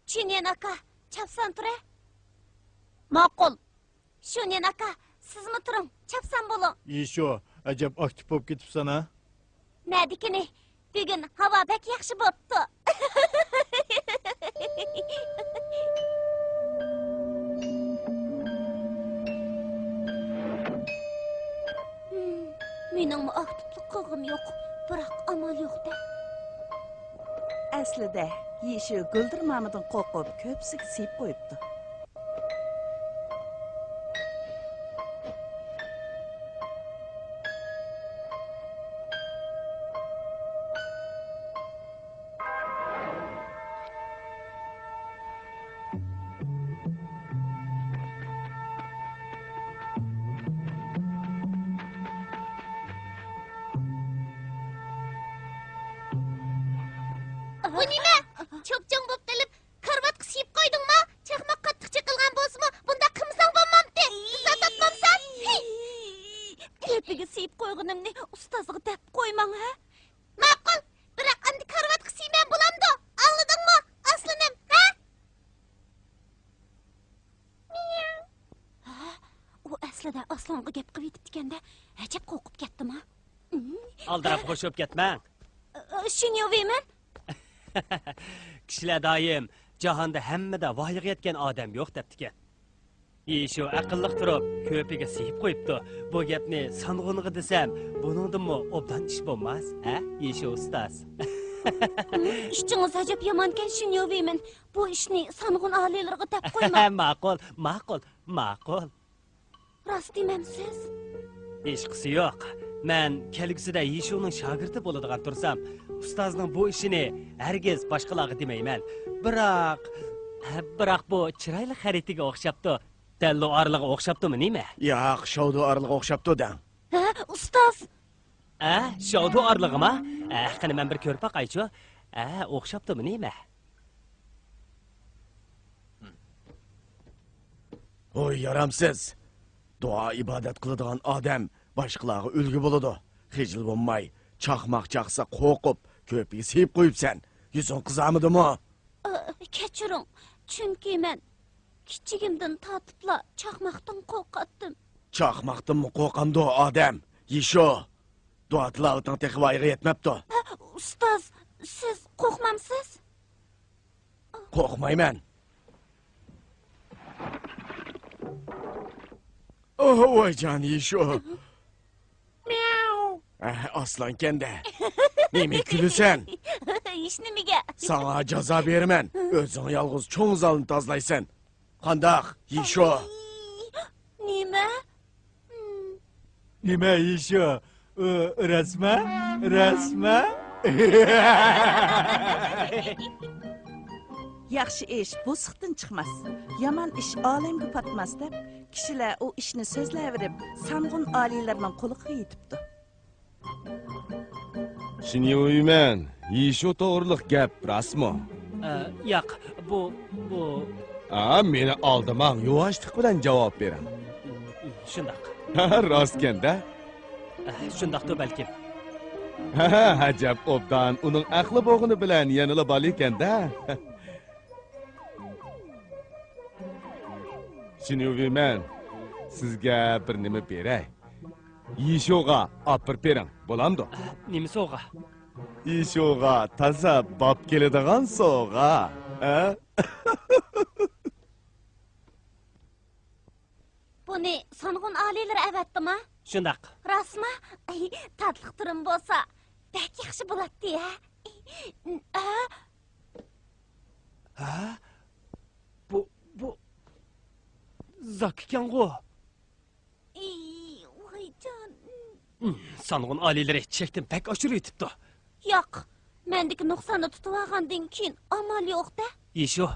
چۈنيەن ئاكا، چاپسان تۇرە. ماقۇل. شۇنيەن ئاكا، سىزمۇ تۇرۇڭ، چاپسان بولۇڭ. يىشۇ، ئەجەب ئاكتىپ بولۇپ كېتىپسەن ھە؟ نەدىكىنى، بۈگۈن ھاۋا بەك ياخشى بوپتۇ. مېنىڭمۇ ئاكتىپلىق قىلغۇم يوق، بىراق ئامال يوق-دە. ئەسلىدە، يىشۇ گۈلدۈر مامىدىن قورقۇپ، كۆپۈكىگە سىيىپ قويۇپتۇ. بۇ نېمە؟ چوپچوڭ بوپ قېلىپ، كارىۋاتقا سىيىپ قويدۇڭمۇ؟ چاقماق قاتتىق چېقىلغان بولسىمۇ، بۇنداق قىلمىساڭ بولمامتى. ئىزا تاپمامسەن؟ ھىي! كۆپىگە سىيىپ قويغىنىمنى ئۇستازغا دەپ قويماڭ، ھە؟ ماقۇل، بىراق ئەمدى كارىۋاتقا سىيمەن بولامدۇ؟ ئاڭلىدىڭمۇ، ئاسلىنىم، ھە؟ ھە؟ ئۇ ئەسلىدە ئاسلانغا گەپ قىلىۋېتىپتىكەن-دە، ئەجەب قورقۇپ كەتتىما؟ ئالدىراپ خوش بولۇپ كەتمەڭ. شىنيۇ ۋېيمېن؟ كىشىلەر دائىم، جاھاندا ھەممىدە ۋايىغا يەتكەن ئادەم يوق دەپتىكەن. يىشۇ ئەقىللىق تۇرۇپ، كۆپىگە سىيىپ قويۇپتۇ. بۇ گەپنى سانغۇنغا دېسەم، بۇنىڭدىنمۇ ئوبدان ئىش بولماس، ھە، يىشۇ ئۇستاز؟ ئىشىڭىز ئەجەب يامانكەن، شىنيۇ ۋېيمېن. بۇ ئىشنى سانغۇن ئالىيلىرىغا دەپ قويماڭ. ماقۇل، ماقۇل، ماقۇل. راست دېمەمسىز؟ ھېچقىسى يوق. مەن كەلگۈسىدە يىشۇنىڭ شاگىرتى بولىدىغان تۇرسام، ئۇستازنىڭ بۇ ئىشىنى ھەرگىز باشقىلارغا دېمەيمەن. بىراق، بىراق بۇ چىرايلىق خەرىتىگە ئوخشاپتۇ. دەللو ئارىلىغا ئوخشاپتۇمۇ نېمە؟ ياق، شاۋدۇ ئارىلىغا ئوخشاپتۇ دەڭ. ھە، ئۇستاز؟ ئە، شاۋدۇ ئارىلىغىما؟ ئە، قېنى مەن بىر كۆرۈپ باقايچۇ. ئە، ئوخشاپتۇمۇ نېمە؟ ۋوي يارامسىز! دۇئا-ئىبادەت قىلىدىغان ئادەم باشقىلارغا ئۈلگە بولىدۇ. خىجىل بولماي، چاقماق چاقسا قورقۇپ، كۆرپىگە سىيىپ قويۇپسەن. يۈزۈڭ قىزارمىدىمۇ؟ ئى، كەچۈرۈڭ، چۈنكى مەن كىچىكىمدىن تارتىپلا چاقماقتىن قورقاتتىم. چاقماقتىنمۇ قورقامدۇ ئادەم؟ يىشۇ! دۇئا تىلاۋىتىڭ تېخى ۋايىغا يەتمەپتۇ. ئۇستاز، سىز قورقمامسىز؟ قورقمايمەن. ئوھ، ۋايجان يىشۇ. مياۋ. ئەھ، ئاسلانكەندە. نېمە كۈلىسەن؟ ھېچنېمىگە. ساڭا جازا بېرىمەن. ئۆزۈڭ يالغۇز چوڭ زالنى تازىلايسەن. قانداق، يىشۇ؟ ئاي، نېمە؟ نېمە، يىشۇ؟ ئۇ، رەسمە؟ رەسمە؟ ياخشى ئىش بوسۇقتىن چىقماس، يامان ئىش ئالەمگە پاتماس دەپ، كىشىلەر ئۇ ئىشنى سۆزلەۋېرىپ، سانغۇن ئالىيلىرىنىڭ قۇلىقىغا يېتىپتۇ. شىنيۇيمەن، يىشۇ توغرۇلۇق گەپ راستمۇ؟ ئە، ياق، بۇ، بۇ. ئا، مېنى ئالدىماڭ، يۇۋاشلىق بىلەن جاۋاب بېرىڭ. شۇنداق. ھە، راستكەن-دە. ئە، شۇنداقتۇ بەلكىم. ھە، ئەجەب ئوبدان، ئۇنىڭ ئەقلى بولغىنى بىلەن يەنىلا بالا ئىكەن-دە. شىنيۇيمەن، سىزگە بىر نېمە بېرەي. يىشۇغا ئاپىرىپ بېرىڭ، بولامدۇ؟ نېمە سوۋغا؟ يىشۇغا تازا باب كېلىدىغان سوۋغا، ھە؟ بۇنى سانغۇن ئالىيلىرى ئەۋەتتىما؟ شۇنداق. راستما؟ ئەي، تاتلىق تۈرۈم بولسا بەك ياخشى بولاتتى، ھە؟ ھە؟ ھە؟ بۇ، بۇ زاكا ئىكەنغۇ؟ ئى، ۋايجان. سانغۇن ئالىيلىرى چەكتىن بەك ئاشۇرۇۋېتىپتۇ. ياق، مەندىكى نۇقساننى تۇتۇۋالغاندىن كېيىن ئامال يوق-دە. يىشۇ.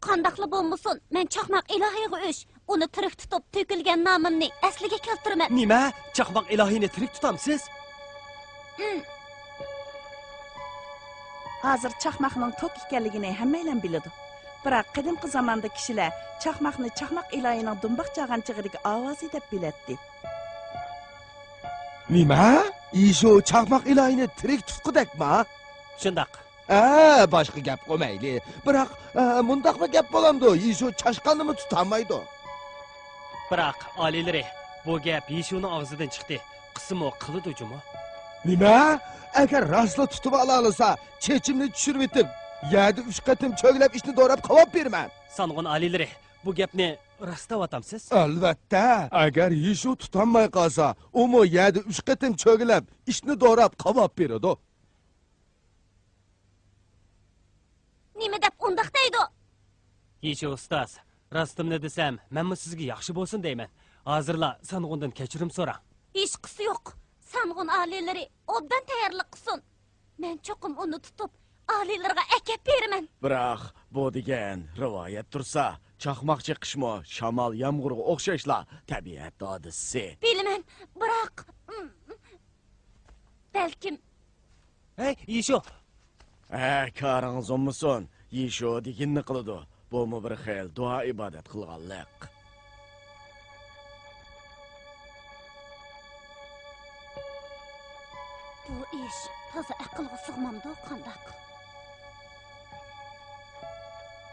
قانداقلا بولمىسۇن، مەن چاقماق ئىلاھىغا ئۆچ، ئۇنى تىرىك تۇتۇپ، تۆكۈلگەن نامىمنى ئەسلىگە كەلتۈرىمەن. نېمە؟ چاقماق ئىلاھىنى تىرىك تۇتامسىز؟ ھازىر چاقماقنىڭ توك ئىكەنلىكىنى ھەممەيلەن بىلىدۇ. بىراق قەدىمكى زاماندا كىشىلەر چاقماقنى چاقماق ئىلاھىنىڭ دۇمباق چالغان چېغىدىكى ئاۋازى دەپ بىلەتتى. نېمە؟ يىشۇ چاقماق ئىلاھىنى تىرىك تۇتقۇدەكما؟ شۇنداق. ھە، باشقا گەپ قىلمايلى. بىراق، ئە، مۇنداقمۇ گەپ بولامدۇ؟ يىشۇ چاشقاننىمۇ تۇتالمايدۇ. بىراق، ئالىيلىرى، بۇ گەپ يىشۇنىڭ ئاغزىدىن چىقتى. قىلسىمۇ قىلىدۇ جۇمۇ. نېمە؟ ئەگەر راستلا تۇتۇپ ئالالىسا، چېچىمنى چۈشۈرۈۋېتىپ، يەردە ئۈچ قېتىم چۆگىلەپ ئىشنى دوراپ قاۋاپ بېرىمەن. سانغۇن ئالىيلىرى، بۇ گەپنى راست دەۋاتامسىز؟ ئەلۋەتتە. ئەگەر يىشۇ تۇتالماي قالسا، ئۇمۇ يەردە ئۈچ قېتىم چۆگىلەپ، ئىشنى دوراپ قاۋاپ بېرىدۇ. نېمە دەپ ئۇنداق دەيدۇ؟ يىشۇ ئۇستاز، راستىمنى دېسەم، مەنمۇ سىزگە ياخشى بولسۇن دەيمەن. ھازىرلا سانغۇندىن كەچۈرۈم سوراڭ. ھېچقىسى يوق. سانغۇن ئالىيلىرى ئوبدان تەييارلىق قىلسۇن. مەن چوقۇم ئۇنى تۇتۇپ، ئالىيلىرىغا ئەكەپ بېرىمەن. بىراق، بۇ دېگەن رىۋايەت تۇرسا، چاقماق چېقىشمۇ شامال، يامغۇرغا ئوخشاشلا تەبىئەت ھادىسىسى. بىلىمەن، بىراق، بەلكىم. ھەي، يىشۇ! ھە، كارىڭىز ئوڭمىسۇن، يىشۇ دېگىنىنى قىلىدۇ. بۇمۇ بىر خىل دۇئا-ئىبادەت قىلغانلىق. بۇ ئىش تازا ئەقىلگە سىغمامدۇ قانداق؟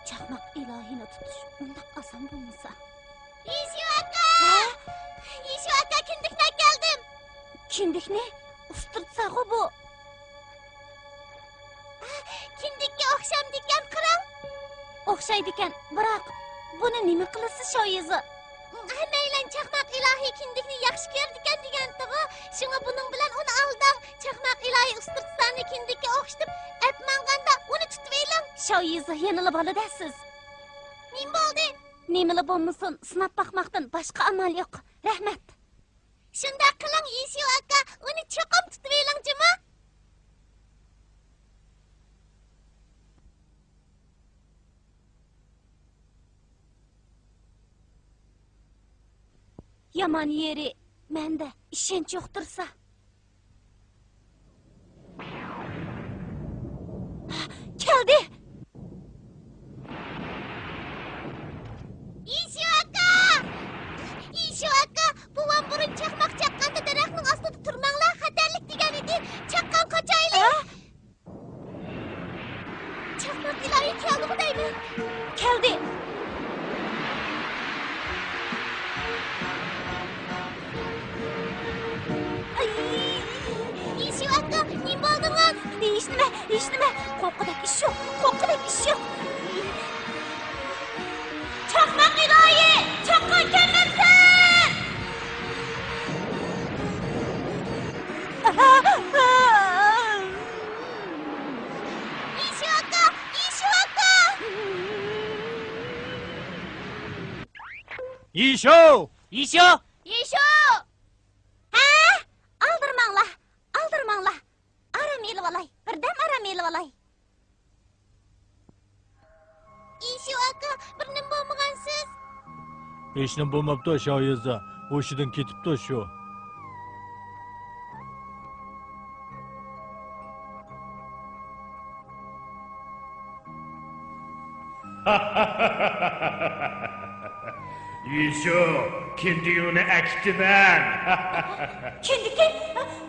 چاقماق ئىلاھىنى تۇتۇش ئۇنداق ئاسان بولمىسا. يىشۇ ئاكا! ھە؟ يىشۇ ئاكا، كىندىكنى ئەكەلدىم. كىندىكنى؟ ئۇستىرتساغۇ بۇ. كىندىككە ئوخشامدىكەن، قاراڭ. ئوخشايدىكەن، بىراق بۇنى نېمە قىلىسىز، شاۋيىزى؟ ھەممەيلەن چاقماق ئىلاھى كىندىكنى ياخشى كۆرىدىكەن دېگەنتىغۇ. شۇڭا بۇنىڭ بىلەن ئۇنى ئالداڭ. چاقماق ئىلاھى ئۇستىرتسانى كىندىككە ئوخشىتىپ ئەپ ماڭغاندا ئۇنى تۇتۇۋېلىڭ. شاۋيىزى يەنىلا بالا-دە سىز. نېمە بولدى؟ نېمىلا بولمىسۇن، سىناپ باقماقتىن باشقا ئامال يوق. رەھمەت. شۇنداق قىلىڭ، يىشۇ ئاكا، ئۇنى چوقۇم تۇتۇۋېلىڭ جۇمۇ. يامان يېرى، مەندە ئىشەنچ يوقتۇرسا. كەلدى! كەلدى. ئاي، يېشۇ ئاكا، نېمە بولدىڭىز؟ ھېچنېمە، ھېچنېمە. قورققۇدەك ئىش يوق، قورققۇدەك ئىش يوق. چاقماق ئىلاھى، چاققانكەن دەمسەن! يېشۇ ئاكا، يېشۇ ئاكا! يېشۇ! يېشۇ! يېشۇ! ھە؟ ئالدىرىماڭلار، ئالدىرىماڭلار. ئارام ئېلىۋالاي، بىردەم ئارام ئېلىۋالاي. يېشۇ ئاكا، بىر نېمە بولمىغانسىز؟ ھېچنېمە بولماپتۇ، شاۋيېزا. ھوشىدىن كېتىپتۇ شۇ. يېشۇ، كىندىكىڭنى ئەكېتىمەن. كىندىكىم،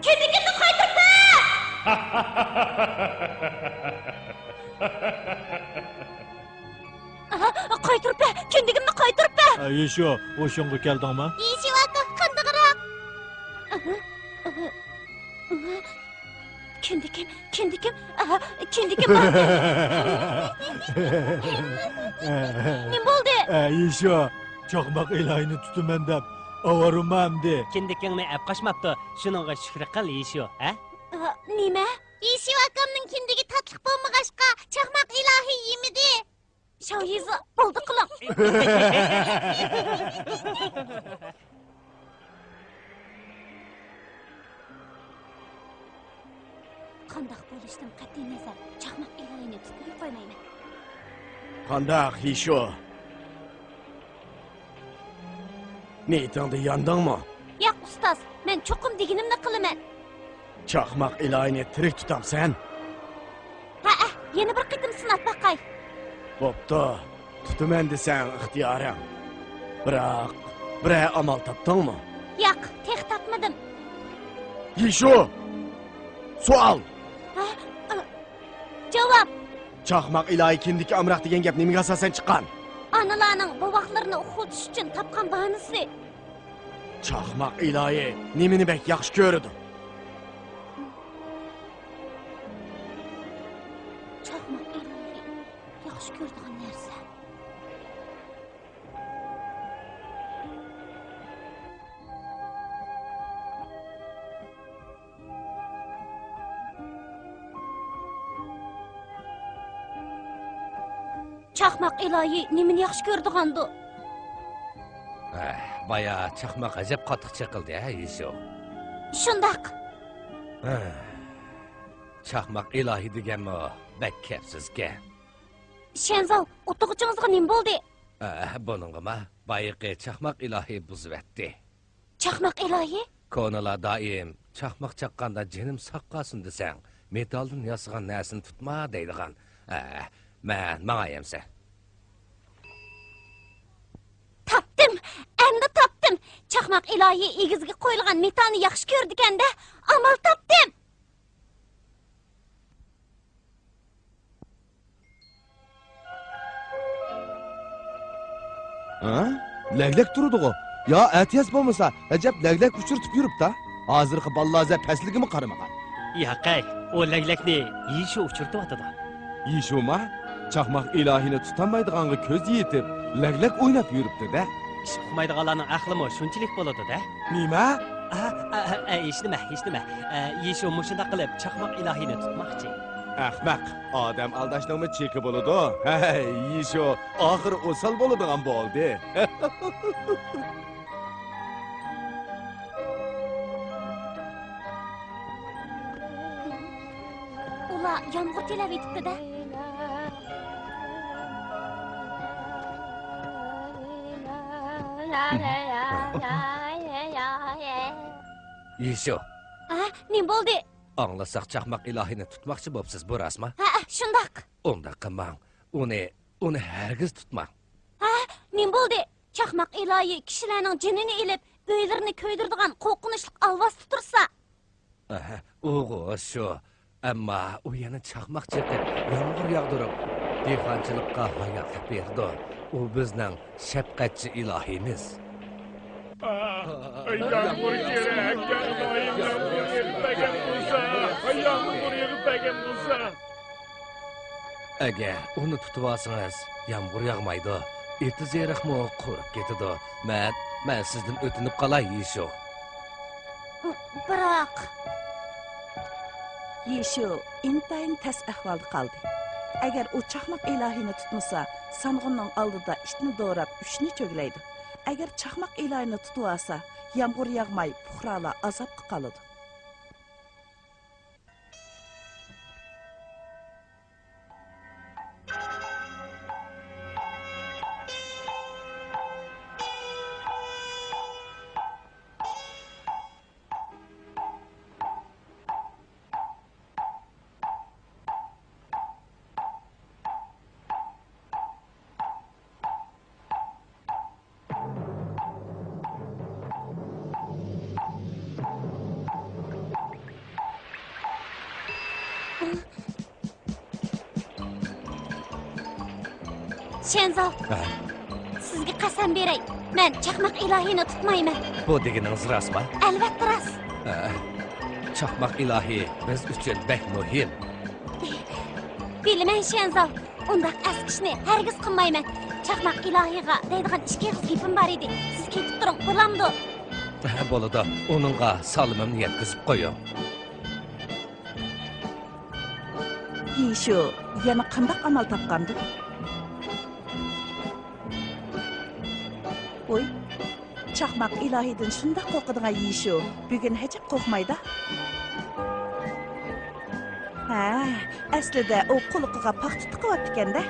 كىندىكىمنى قايتۇرۇپ بەر! قايتۇرۇپ بەر! كىندىكىمنى قايتۇرۇپ بەر! ئە، يېشۇ، ھوشۇڭغا كەلدىڭمۇ؟ يېشۇ ئاكا، قانداقراق؟ كىندىكىم، كىندىكىم، ئاھ، كىندىكىم بار. نېمە بولدى؟ ئە، يېشۇ، چاقماق ئىلاھىنى تۇتىمەن دەپ ئاۋارىما ئەمدى؟ كىندىكىڭنى ئەپ قاچماپتۇ، شۇنىڭغا شۈكرى قىل، يېشۇ، ھە؟ ئاھ، نېمە؟ يېشۇ ئاكامنىڭ كىندىكى تاتلىق بولمىغاچقا، چاقماق ئىلاھى يېمىدى. شاۋيىزا، بولدى قىلىڭ. قانداق بولۇشىدىن قەتئىينەزەر، چاقماق ئىلاھىنى تۇتماي قويمايمەن. قانداق، يېشۇ؟ نىيىتىڭدە ياندىڭمۇ؟ ياق، ئۇستاز، مەن چوقۇم دېگىنىمنى قىلىمەن. چاقماق ئىلاھىنى تىرىك تۇتامسەن؟ ھەئە، يەنە بىر قېتىم سىناپ باقاي. بوپتۇ، تۇتىمەن دېسەڭ ئىختىيارىڭ. بىراق، بىرەر ئامال تاپتىڭمۇ؟ ياق، تېخى تاپمىدىم. يېشۇ! سوئال! ھە؟ ئا، جاۋاب! چاقماق ئىلاھى كىندىكى ئامراق دېگەن گەپ نېمىگە ئاساسەن چىققان؟ ئانىلارنىڭ بوۋاقلىرىنى ئۇخلىتىش ئۈچۈن تاپقان باھانىسى. چاقماق ئىلاھى نېمىنى بەك ياخشى كۆرىدۇ؟ چاقماق ئىلاھى ياخشى كۆرىدىغان نەرسە. چاقماق ئىلاھى نېمىنى ياخشى كۆرىدىغاندۇ؟ ھە، بايا چاقماق ئەجەب قاتتىق چېقىلدى، ھە، يېشۇ؟ شۇنداق. ھە، چاقماق ئىلاھى دېگەنمۇ بەك كەپسىزكەن. شەنزاۋ، ئوتۇغۇچىڭىزغا نېمە بولدى؟ ئە، بۇنىڭغىما بايىقى چاقماق ئىلاھى بۇزۇۋەتتى. چاقماق ئىلاھى؟ كونىلار دائىم چاقماق چاققاندا جېنىم ساق قالسۇن دېسەڭ، مېتالدىن ياسىغان نەرسىنى تۇتما دەيدىغان. ئە، مەن ماڭاي ئەمسە. تاپتىم! ئەمدى تاپتىم! چاقماق ئىلاھى ئېگىزگە قويۇلغان مېتالنى ياخشى كۆرىدىكەن-دە! ئامال تاپتىم! ھە؟ لەگلەك تۇرىدىغۇ؟ يا ئەتىياز بولمىسا، ئەجەب لەگلەك ئۇچرىتىپ يۈرۈپتا. ھازىرقى بالىلار زە پەسلىگىمۇ قارىمىغان. ياقەي، ئۇ لەگلەكنى يېشۇ ئۇچرىتىۋاتىدۇ. يېشۇما؟ چاقماق ئىلاھىنى تۇتالمايدىغانغا كۆزى يېتىپ، لەگلەك ئويناپ يۈرۈپتۇ-دە. ئىش ئۇقمايدىغانلارنىڭ ئەقلىمۇ شۇنچىلىك بولىدۇ-دە. نېمە؟ ئا، ئا، ئا، ئا، ھېچنېمە، ھېچنېمە. ئە، يېشۇ مۇشۇنداق قىلىپ چاقماق ئىلاھىنى تۇتماقچى. ئەخمەق، ئادەم ئالداشنىڭمۇ چېكى بولىدۇ. ھەي، يېشۇ، ئاخىرى ئوسال بولىدىغان بولدى. ئۇلار يامغۇر تىلەۋېتىپتۇ-دە. يېشۇ. ھە، نېمە بولدى؟ ئاڭلىساق، چاقماق ئىلاھىنى تۇتماقچى بوپسىز، بۇ راستمۇ؟ ھە، شۇنداق. ئۇنداق قىلماڭ. ئۇنى، ئۇنى ھەرگىز تۇتماڭ. ھە، نېمە بولدى؟ چاقماق ئىلاھى كىشىلەرنىڭ جېنىنى ئېلىپ، ئۆيلىرىنى كۆيدۈرىدىغان قورقۇنچلۇق ئالۋاستى تۇرسا. ئەھە، ئۇغۇ شۇ. ئەمما ئۇ يەنە چاقماق چېقىپ، يامغۇر ياغدۇرۇپ، دېھقانچىلىققا ھاياتلىق بېرىدۇ. ئۇ بىزنىڭ شەپقەتچى ئىلاھىمىز. يامغۇر كېرەك، يامغۇر يېغىپ بەرگەن بولسا، يامغۇر يېغىپ بەرگەن بولسا. ئەگەر ئۇنى تۇتۇۋالسىڭىز، يامغۇر ياغمايدۇ، ئېتىز-ئېرىقمۇ قۇرۇپ كېتىدۇ. مەن، مەن سىزدىن ئۆتۈنۈپ قالاي، يىشۇ. بىراق. يىشۇ ئىنتايىن تەس ئەھۋالدا قالدى. ئەگەر ئۇ چاقماق ئىلاھىنى تۇتمىسا، سانغۇننىڭ ئالدىدا ئىتنى دوراپ، ئۈچنى چۆگىلەيدۇ. ئەگەر چاقماق ئىلاھىنى تۇتۇۋالسا، يامغۇر ياغماي، پۇقرالار ئازابقا قالىدۇ. شيەنزاۋ، ھە؟ سىزگە قەسەم بېرەي، مەن چاقماق ئىلاھىنى تۇتمايمەن. بۇ دېگىنىڭىز راستمۇ؟ ئەلۋەتتە راست. ھە. چاقماق ئىلاھى بىز ئۈچۈن بەك مۇھىم. بىلىمەن، شيەنزاۋ، ئۇنداق ئەسكى ئىشنى ھەرگىز قىلمايمەن. چاقماق ئىلاھىغا دەيدىغان ئىككى ئېغىز گېپىم بار ئىدى. سىز كېتىپ تۇرۇڭ، بولامدۇ؟ ھە، بولىدۇ. ئۇنىڭغا سالىمىمنى يەتكۈزۈپ قويۇڭ. يىشۇ يەنە قانداق ئامال تاپقاندۇ؟ ۋوي، چاقماق ئىلاھىدىن شۇنداق قورقىدىغان يىشۇ بۈگۈن ھەجەپ قورقمايدا. ھە، ئەسلىدە ئۇ قۇلىقىغا پاختا تىقىۋاپتىكەن-دە.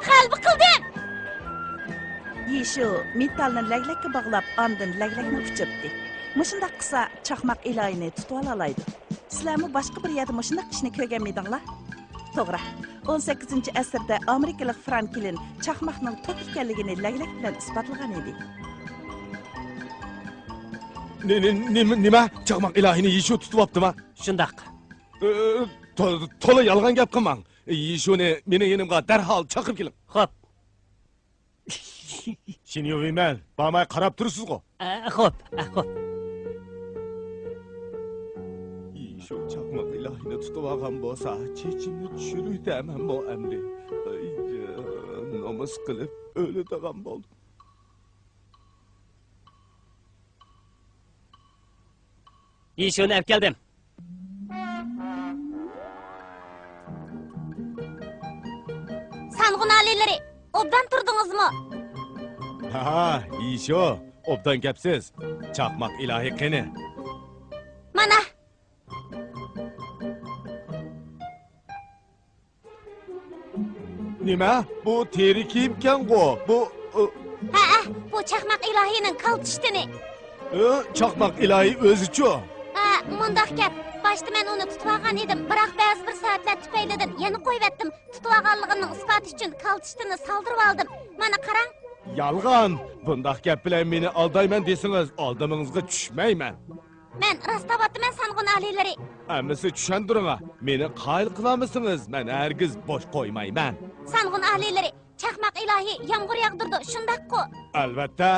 غەلىبە قىلدىم! يىشۇ مېتالنى لەگلەككە باغلاپ، ئاندىن لەگلەكنى ئۇچۇرتتى. مۇشۇنداق قىلسا، چاقماق ئىلاھىنى تۇتۇۋالالايدۇ. سىلەرمۇ باشقا بىر يەردە مۇشۇنداق ئىشنى كۆرگەنمىدىڭلار؟ توغرا. ئون سەككىزىنچى ئەسىردە ئامېرىكىلىق فرانكلىن چاقماقنىڭ توك ئىكەنلىكىنى لەگلەك بىلەن ئىسپاتلىغان ئىدى. نى-، نى-، نېمە، نېمە؟ چاقماق ئىلاھىنى يىشۇ تۇتۇۋاپتىما؟ شۇنداق. ئى، تو-، تولا يالغان گەپ قىلماڭ. يىشۇنى مېنىڭ يېنىمغا دەرھال چاقىرىپ كېلىڭ. خوپ. شىنيۇ ۋېيمەن، بارماي قاراپ تۇرىسىزغۇ؟ ئە، خوپ، ئە، خوپ. يىشۇ چاقماق ئىلاھىنى تۇتۇۋالغان بولسا، چېچىمنى چۈشۈرۈۋېتەرمەنمۇ ئەمدى؟ ئاي جان، نومۇس قىلىپ ئۆلىدىغان بولدۇم. يىشۇنى ئەپ كەلدىم. سانغۇن ئالىيلىرى، ئوبدان تۇردىڭىزمۇ؟ ھا، يىشۇ، ئوبدان كەپسىز. چاقماق ئىلاھى قېنى؟ مانا. نېمە؟ بۇ تېرە كىيىمكەنغۇ؟ بۇ، ئۇ، ھەئە، بۇ چاقماق ئىلاھىنىڭ كالتىشتىنى. ئۇ، چاقماق ئىلاھى ئۆزىچۇ؟ ھە، مۇنداق گەپ. باشتا مەن ئۇنى تۇتۇۋالغان ئىدىم، بىراق بەزى بىر سەۋەبلەر تۈپەيلىدىن يەنە قويۇۋەتتىم. تۇتۇۋالغانلىقىمنىڭ ئىسپاتى ئۈچۈن كالتىشتىنى سالدۇرۇۋالدىم. مانا قاراڭ. يالغان! بۇنداق گەپ بىلەن مېنى ئالدايمەن دېسىڭىز، ئالدىمىڭىزغا چۈشمەيمەن. مەن راست دەۋاتىمەن، سانغۇن ئالىيلىرى. ئەمىسە چۈشەندۈرۈڭە، مېنى قايىل قىلالمىسىڭىز، مەن ھەرگىز بوش قويمايمەن. سانغۇن ئالىيلىرى، چاقماق ئىلاھى يامغۇر ياغدۇرىدۇ، شۇنداققۇ؟ ئەلۋەتتە.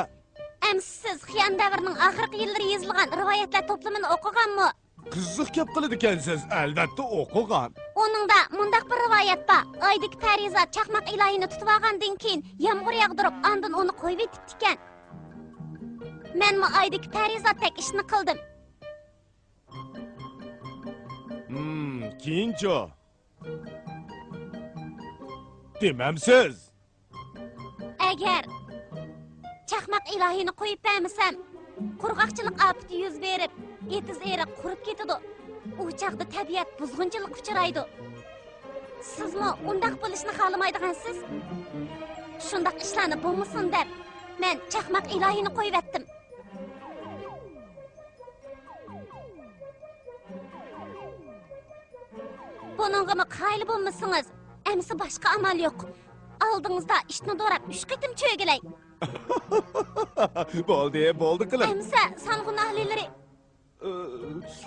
ئەمىسە سىز خىيام دەۋرىنىڭ ئاخىرقى يىللىرى يېزىلغان رىۋايەتلەر توپلىمىنى ئوقۇغانمۇ؟ قىزىق گەپ قىلىدىكەنسىز، ئەلۋەتتە ئوقۇغان. ئۇنىڭدا مۇنداق بىر رىۋايەت بار، ئايدىكى پەرىزات چاقماق ئىلاھىنى تۇتۇۋالغاندىن كېيىن يامغۇر ياغدۇرۇپ، ئاندىن ئۇنى قويۇۋېتىپتىكەن. مەنمۇ ئايدىكى پەرىزاتتەك ئىشنى قىلدىم. ھىم، كېيىنچۇ؟ دېمەمسىز؟ ئەگەر چاقماق ئىلاھىنى قويۇپ بەرمىسەم، قۇرغاقچىلىق ئاپىتى يۈز بېرىپ، ئېتىز-ئېرىق قۇرۇپ كېتىدۇ. ئۇ چاغدا تەبىئەت بۇزغۇنچىلىققا ئۇچرايدۇ. سىزمۇ ئۇنداق بولۇشنى خالىمايدىغانسىز؟ شۇنداق ئىشلارنى بولمىسۇن دەپ، مەن چاقماق ئىلاھىنى قويۇۋەتتىم. بۇنىڭغىمۇ قايىل بولمىسىڭىز، ئەمسە باشقا ئامال يوق. ئالدىڭىزدا ئىتنى دوراپ ئۈچ قېتىم چۆگىلەي. بولدى، بولدى قىلىپ. ئەمسە سانغۇن ئاھلىلىرى،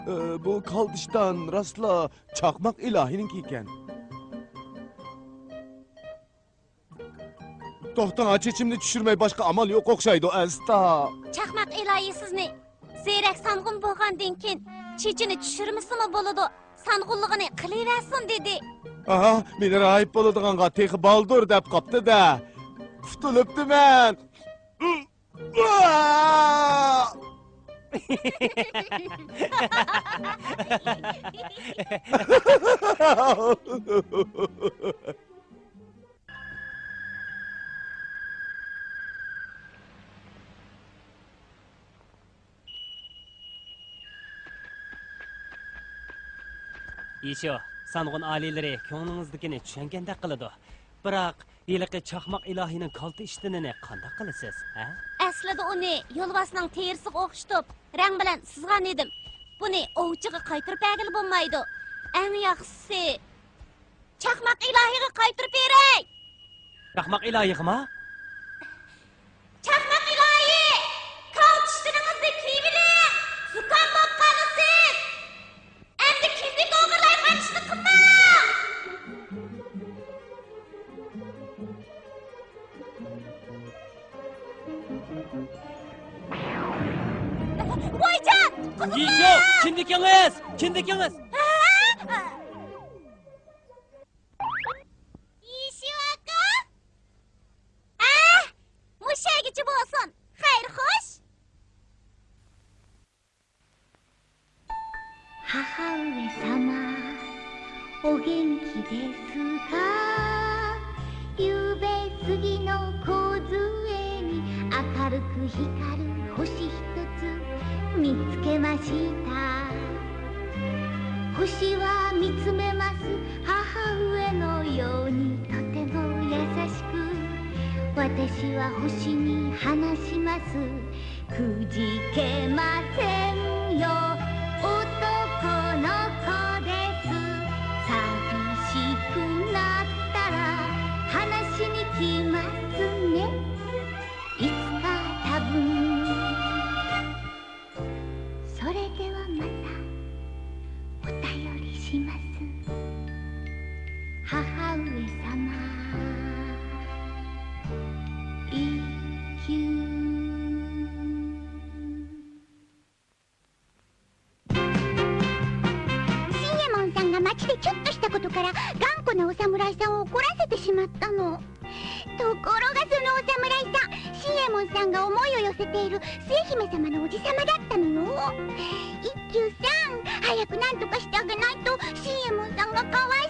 ئە، بۇ كالتىشتان راستلا چاقماق ئىلاھىنىڭكى ئىكەن. توختاڭ، چېچىمنى چۈشۈرمەي باشقا ئامال يوق ئوخشايدۇ، ئەستا. چاقماق ئىلاھى سىزنى زېرەك سانغۇن بولغاندىن كېيىن چېچىنى چۈشۈرمىسىمۇ بولىدۇ، سانغۇنلۇقىنى قىلىۋەرسۇن دېدى. ئاھا، مېنى راھىب بولىدىغانغا تېخى بالدۇر دەپ قاپتۇ-دە. قۇتۇلۇپتىمەن. ئىشۇ، سانغۇن ئالىيلىرى كۆڭلىڭىزدىكىنى چۈشەنگەندەك قىلىدۇ. بىراق، ھېلىقى چاقماق ئىلاھىنىڭ كالتە ئىشتىنىنى قانداق قىلىسىز، ھە؟ ئەسلىدە ئۇنى يولۋاسنىڭ تېرىسىغا ئوخشىتىپ، رەڭ بىلەن سىزغان ئىدىم. بۇنى ئوۋچىغا قايتۇرۇپ بەرگىلى بولمايدۇ. ئەڭ ياخشىسى، چاقماق ئىلاھىغا قايتۇرۇپ بېرەي! چاقماق ئىلاھىغىما؟ چاقماق ئىلاھى! كالتە ئىشتىنىڭىزنى كىيىۋېلىڭ! زۇكام بولۇپ قالىسىز! ئەمدى كىندىك ئوغرىلايدىغان ئىشنى قىلماڭ! ۋايجان! قىزىم! يىشۇ! كىندىكىڭىز! كىندىكىڭىز! ھە؟ يىشۇ ئاكا! ئەھ! مۇشەگىچە بولسۇن! خەير خوش! 母上様、お元気ですか？ 夕べ過ぎの楮に明るく光る星一つ見つけました。星は見つめます、母上のようにとても優しく。私は星に話します。 くじけませんよ、男の子です。寂しくなったら話しに来ますね、いつか多分。それではまた。 お便りします。母上様、一休。 シンエモンさんが街でちょっとしたことから、頑固なお侍さんを怒らせてしまったの。ところがそのお侍さん、シンエモンさんが思いを寄せているスエ姫様のおじさまだったのよ。一休さん、早く何とかしてあげないと、シンエモンさんがかわい